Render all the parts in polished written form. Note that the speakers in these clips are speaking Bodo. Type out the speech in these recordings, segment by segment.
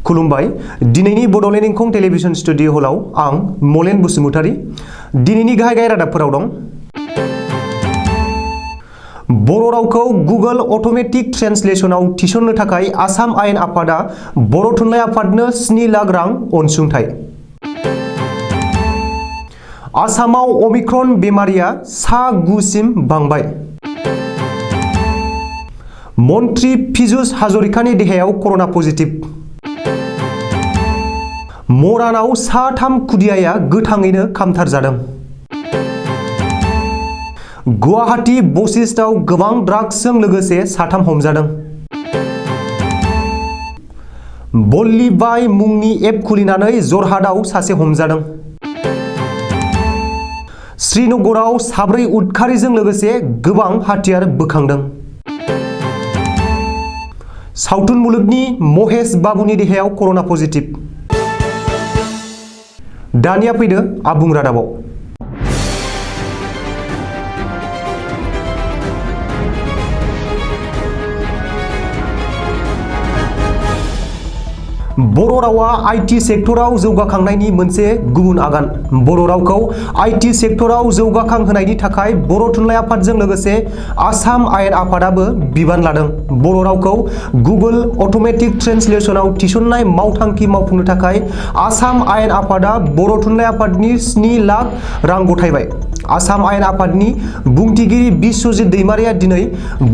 खुलुमबाय दिनैनि बडलेण्ड इंखं टेलिभिजन स्टुडिअ हलाव आं मलेन बसुमतारी दिनैनि गाहाय रादाबफोराव दं। बर' रावखौ गुगल अट'मेटिक ट्रेन्सलेसनाव थिसननो थाखाय आसाम आयेन आफादा बर' थुनलाइ आफादनो 7 लाख रां अनसुंथाइ। आसामाव अमिक्रन बेमारिया सा 9 सिम बांबाय। मन्त्रि पीयूष हाजरिकानि देहायाव कर'ना पजिटिभ। मरानाव सा 3 खुदियाया गोथाङैनो खामथार जादों। गुवाहाटी बशिष्टआव गोबां ड्राग्सजों लोगोसे 3 हमजादों। बल्ली बाय मुंनि एप खुलिनानै जरहाटआव सासे हमजादों। श्रीनगराव 4 उदखारिजों लोगोसे गोबां हाथियार बोखांदों। सावथुन मुलुगनि महेश बाबुनि देहायाव कर'ना पजिटिभ। दानिया फैदो आबुं रादाबाव। बर' रावा आईटी सेक्टराव जौगाखांनायनि मोनसे गुबुन आगान। बर' रावखौ आईटी सेक्टराव जौगाखांहोनायनि थाखाय बर' थुनलाइ आफादजों लोगोसे आसाम आयेन आफादाबो बिबान लादों। बर' रावखौ गुगल अट'मेटिक ट्रेन्सलेसनाव थिसननाय मावथांखि मावफुंनो थाखाय आसाम आयेन आफादा बर' थुनलाइ आफादनि 7 लाख रां गथायबाय। आसाम आयेन आफादनि बुंथिगिरि बिस्वजित दैमारिया दिनै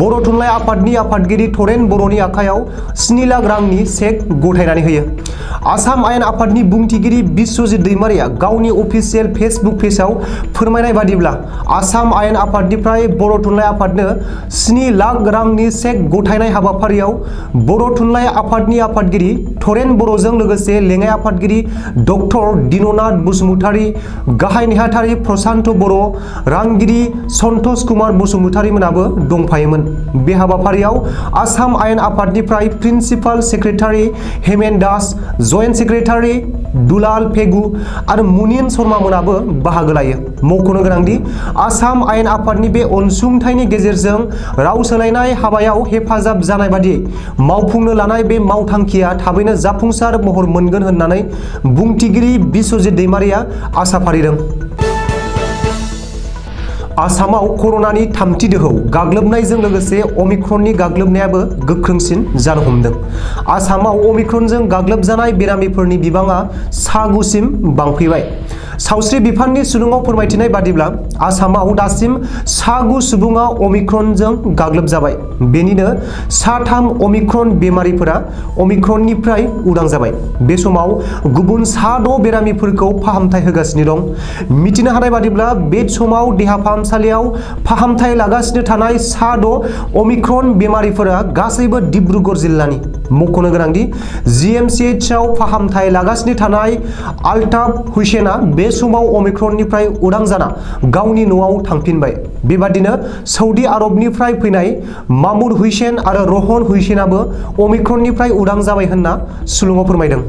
बर' थुनलाइ आफादनि आफादगिरि थरेन बर'नि आखायाव 7 लाख रांनि चेक गथायनानै होयो। आसाम आयेन आफादनि बुंथिगिरि बिस्वजित दैमारिया गावनि अफिसियेल फेसबुक पेजआव फोरमायनाय बादिब्ला आसाम आयेन आफादनिफ्राय बर' थुनलाइ आफादनो 7 लाख रांनि चेक गथायनाय हाबाफारियाव बर' थुनलाइ आफादनि आफादगिरि थरेन बर'जों लोगोसे लेङाइ आफादगिरि डक्टर दिननाथ बसुमतारी, गाहाय नेहाथारि प्रशान्त बर', रांगिरि सन्तोष कुमार बसुमतारी मोनाबो दंफायोमोन। बे हाबाफारियाव आसाम आयेन आफादनिफ्राय principal secretary Hemen Das, joint secretary Dulal Pegu आरो मुनिन शर्मा मोनाबो बाहागो लायो। मख'नो गोनांदि आसाम आयेन आफादनि बे अनसुंथाइनि गेजेरजों राव सोलायनाय हाबायाव हेफाजाब जानाय बादियै मावफुंनो लानाय बे मावथांखिया थाबैनो जाफुंसार महर मोनगोन होननानै बुंथिगिरि बिस्वजित दैमारिया आसा फारिदों। आसामाव कर'नानि 3थि दोहौ गाग्लोबनायजों लोगोसे अमिक्रननि गाग्लोबनायाबो गोख्रोंसिन जानो हमदों। आसामाव अमिक्रनजों गाग्लोबजानाय बेरामिफोरनि बिबाङा सा 9 सिम बांफैबाय। सावस्रि बिफाननि सुलुङाव फोरमायथिनाय बादिब्ला आसामाव दासिम सा 9 सुबुङा अमिक्रनजों गाग्लोबजाबाय। बेनिनो सा 3 अमिक्रन बेमारिफोरा अमिक्रननिफ्राय उदां जाबाय। बे समाव गुबुन सा 6 बेरामिफोरखौ फाहामथाय होगासिनो दं। मिथिनो हानाय बादिब्ला बे समाव देहा फाहामसालियाव फाहामथाय लागासिनो थानाय सा 6 अमिक्रन बेमारिफोरा गासैबो डिब्रुगड़ जिल्लानि। मख'नो गोनांदि जीएमसीएचआव फाहामथाय लागासिनो थानाय आल्ताफ हुसैना बे समाव अमिक्रननिफ्राय उदां जाना गावनि न'आव थांफिनबाय। बेबादिनो सौदी आरबनिफ्राय फैनाय मामुर हुसैन आरो रहन हुसैनाबो अमिक्रननिफ्राय उदां जाबाय होनना सुलुङाव फोरमायदों।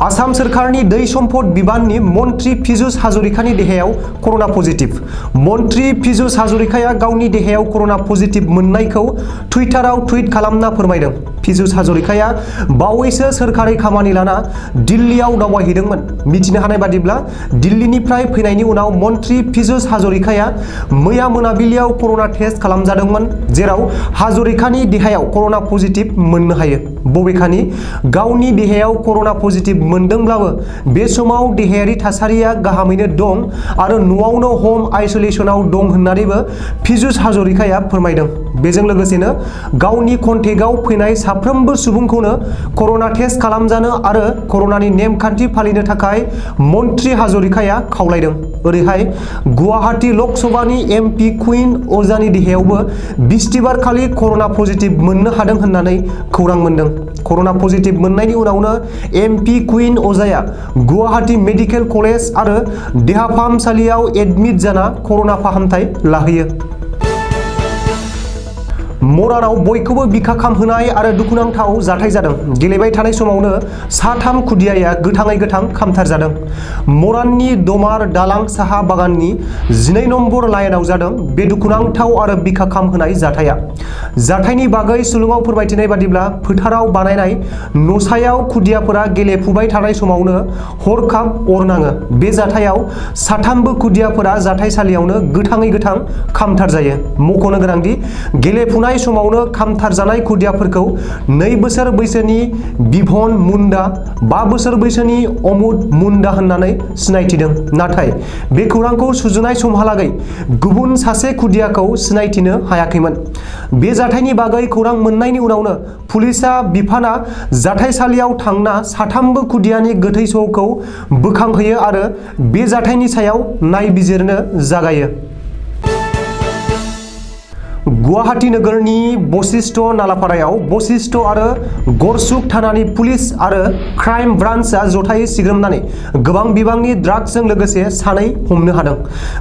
आसाम सोरखारनि दै सम्पद बिबाननि मन्त्रि पीयूष हाजरिकानि देहायाव कर'ना पजिटिभ। मन्त्रि पीयूष हाजरिकाया गावनि देहायाव कर'ना पजिटिभ मोननायखौ टुइटाराव टुइट खालामना फोरमायदों। पीयूष हाजरिकाया बावैसो सोरखारि खामानि लाना दिल्लीयाव दावबायहैदोंमोन। मिथिनो हानाय बादिब्ला दिल्लीनिफ्राय फैनायनि उनाव मन्त्रि पीयूष हाजरिकाया मैया मोनाबिलियाव कर'ना टेस्ट खालामजादोंमोन, जेराव हाजरिकानि देहायाव कर'ना पजिटिभ मोननो हायो। बबेखानि गावनि देहायाव कर'ना पजिटिभ मोनदोंब्लाबो बे समाव देहायारि थासारिया गाहामैनो दं आरो न'आवनो हम आइसोलेसनाव दं होननानैबो पीयूष हाजरिकाया फोरमायदों। बेजों लोगोसेनो गावनि कन्टेक्टआव फैनाय साफ्रोमबो सुबुंखौनो कर'ना टेस्ट खालामजानो आरो कर'नानि नेमखान्थि फालिनो थाखाय मन्त्रि हाजरिकाया खावलायदों। ओरैहाय गुवाहाटी लकसभानि एमपि कुइन अजानि देहायावबो बिस्थिबार खालि कर'ना पजिटिभ मोननो हादों होननानै खौरां मोन्दों। कर'ना पजिटिभ मोननायनि उनावनो एमपि कुइन अजाया गुवाहाटी मेडिकेल कलेज आरो देहा फाहामसालियाव एडमिट जाना कर'ना फाहामथाय लाहैयो। मरानाव बयखौबो बिखा खामहोनाय आरो दुखुनांथाव जाथाय जादों। गेलेबाय थानाय समावनो साथाम खुदियाया गोथाङै गोथां खामथार जादों। मराननि दमार दालां साहा बागाननि 12 नम्बर लाइनआव जादों बे दुखुनांथाव आरो बिखा खामहोनाय जाथाया। जाथायनि बागै सुलुङाव फोरमायथिनाय बादिब्ला फोथाराव बानायनाय न'सायाव खुदियाफोरा गेलेफुबाय थानाय समावनो हरखाब अर नाङो। बे जाथायाव साथामबो खुदियाफोरा जाथायसालियावनो गोथाङै गोथां खामथार जायो। मख'नो गोनांदि गेलेफुनाय समावनो खामथार जानाय खुदियाफोरखौ 2 बोसोर बैसोनि बिभन मुन्डा, 5 बोसोर बैसोनि अमुद मुन्डा होननानै सिनायथिदों। नाथाय बे खौरांखौ सुजुनाय समहालागै गुबुन सासे खुदियाखौ सिनायथिनो हायाखैमोन। बे जाथायनि बागै खौरां मोननायनि उनावनो पुलिसआ बिफाना जाथायसालियाव थांना साथामबो खुदियानि गोथै सहखौ बोखांहोयो आरो बे जाथायनि सायाव नायबिजिरनो जागायो। गुवाहाटी नोगोरनि बशिष्ठ नालापारायाव बशिष्ठ आरो गरसुक थानानि पुलिस आरो क्राइम ब्रान्चआ जथायै सिग्रोमनानै गोबां बिबांनि ड्राग्सजों लोगोसे सानै हमनो हादों।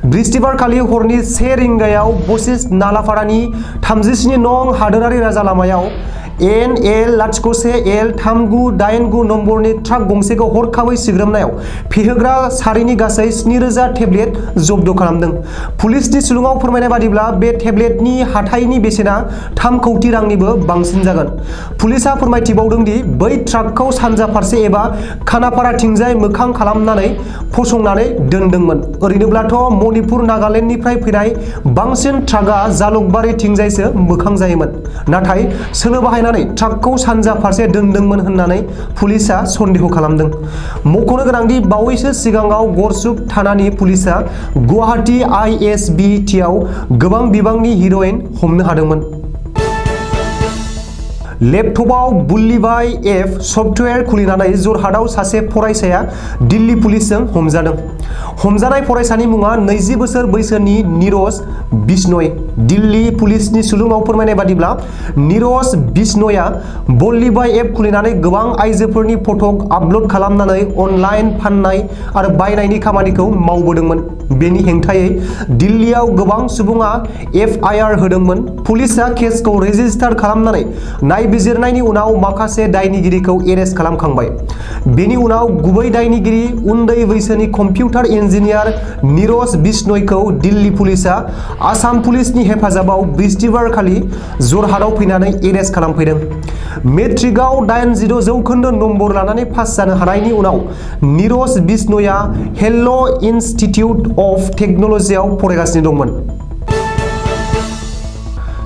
बृहस्पतिबारखालि हरनि 1 रिंगायाव बशिष्ठ नालापारानि 37 नं हादोरारि राजा लामायाव NL01L3989 नम्बरनि ट्राक गंसेखौ हरखाबै सिग्रोमनायाव फेहोग्रा सारिनि गासै 7000 टेब्लेट जब्द खालामदों। पुलिसनि सुलुङाव फोरमायनाय बादिब्ला बे टेब्लेटनि हाथाइनि बेसेना 3 कौटि रांनिबो बांसिन जागोन। पुलिसआ फोरमायथिबावदों दि बै ट्राकखौ सानजा फारसे एबा खानापाराथिंजाय मोखां खालामनानै फसंनानै दोनदोंमोन। ओरैनोब्लाथ' मणिपुर नागालेण्डनिफ्राय फैनाय बांसिन ट्राकआ जालुकबारिथिंजायसो मोखां जायोमोन। नाथाय सोलो बाहायनानै ट्राकखौ सानजा फारसे दोनदोंमोन होननानै पुलिसआ सन्देह खालामदों। मख'नो गोनांदि बावैसो सिगाङाव गरसुक थानानि पुलिसआ गुवाहाटी ISBTआव गोबां बिबांनि हिर'इन हमनो हादोंमोन। लेपटपआव बुल्लिबाय एप सफ्टवेयार खुलिनानै जरहाटआव सासे फरायसाया दिल्ली पुलिसजों हमजादों। हमजानाय फरायसानि मुङा 20 बोसोर बैसोनि नीरज बिश्नोई। दिल्ली पुलिसनि सुलुङाव फोरमायनाय बादिब्ला नीरज बिश्नोईआ बुल्लिबाय एप खुलिनानै गोबां आइजोफोरनि फट' आपल'ड खालामनानै अनलाइन फाननाय आरो बायनायनि खामानिखौ मावबोदोंमोन। बेनि हेंथायै दिल्लीयाव गोबां सुबुङा FIR होदोंमोन। पुलिसआ केसखौ रेजिस्टार खालामनानै नायबिजिरनायनि उनाव माखासे दायनिगिरिखौ एरेस्ट खालामखांबाय। बेनि उनाव गुबै दायनिगिरि उन्दै बैसोनि कम्पिउटार इन्जिनियार नीरज बिश्नोईखौ दिल्ली पुलिसआ आसाम पुलिसनि हेफाजाबाव बृहस्पतिबारखालि जरहाटआव फैनानै एरेस्ट खालामफैदों। मेट्रिकआव 86% नम्बर लानानै पास जानो हानायनि उनाव नीरज बिश्नोईआ हेल्ल' इनस्टिट्युट अफ टेक्न'लजियाव फरायगासिनो दंमोन।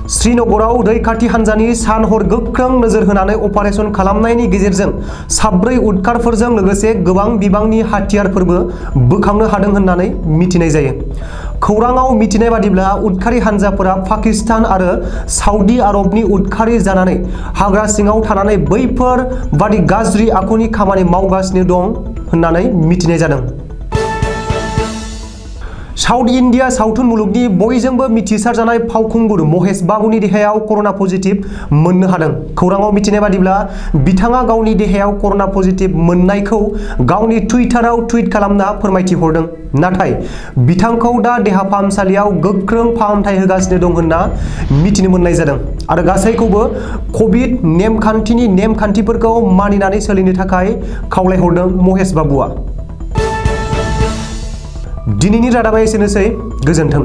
श्रीनगराव रैखाथि हान्जानि सान-हर गोख्रों नोजोर होनानै अपारेसन खालामनायनि गेजेरजों 4 उदखारफोरजों लोगोसे गोबां बिबांनि हाथियारफोरबो बोखांनो हादों होननानै मिथिनाय जायो। खौराङाव मिथिनाय बादिब्ला उदखारि हान्जाफोरा पाकिस्तान आरो सऊदी आरबनि उदखारि जानानै हाग्रा सिङाव थानानै बैफोर बादि गाज्रि आखुनि खामानि मावगासिनो दं होननानै मिथिनाय जादों। साउथ इन्डिया सावथुन मुलुगनि बयजोंबो मिथिसारजानाय फावखुंगुर महेश बाबुनि देहायाव कर'ना पजिटिभ मोननो हादों। खौराङाव मिथिनाय बादिब्ला बिथाङा गावनि देहायाव कर'ना पजिटिभ मोननायखौ गावनि टुइटाराव टुइट खालामना फोरमायथि हरदों। नाथाय बिथांखौ दा देहा फाहामसालियाव गोख्रों फाहामथाय होगासिनो दं होनना मिथिनो मोननाय जादों आरो गासैखौबो कभिड नेमखान्थिफोरखौ मानिनानै सोलिनो थाखाय खावलायहरदों महेश बाबुआ। दिनैनि रादाबा एसेनोसै। गोजोन्थों।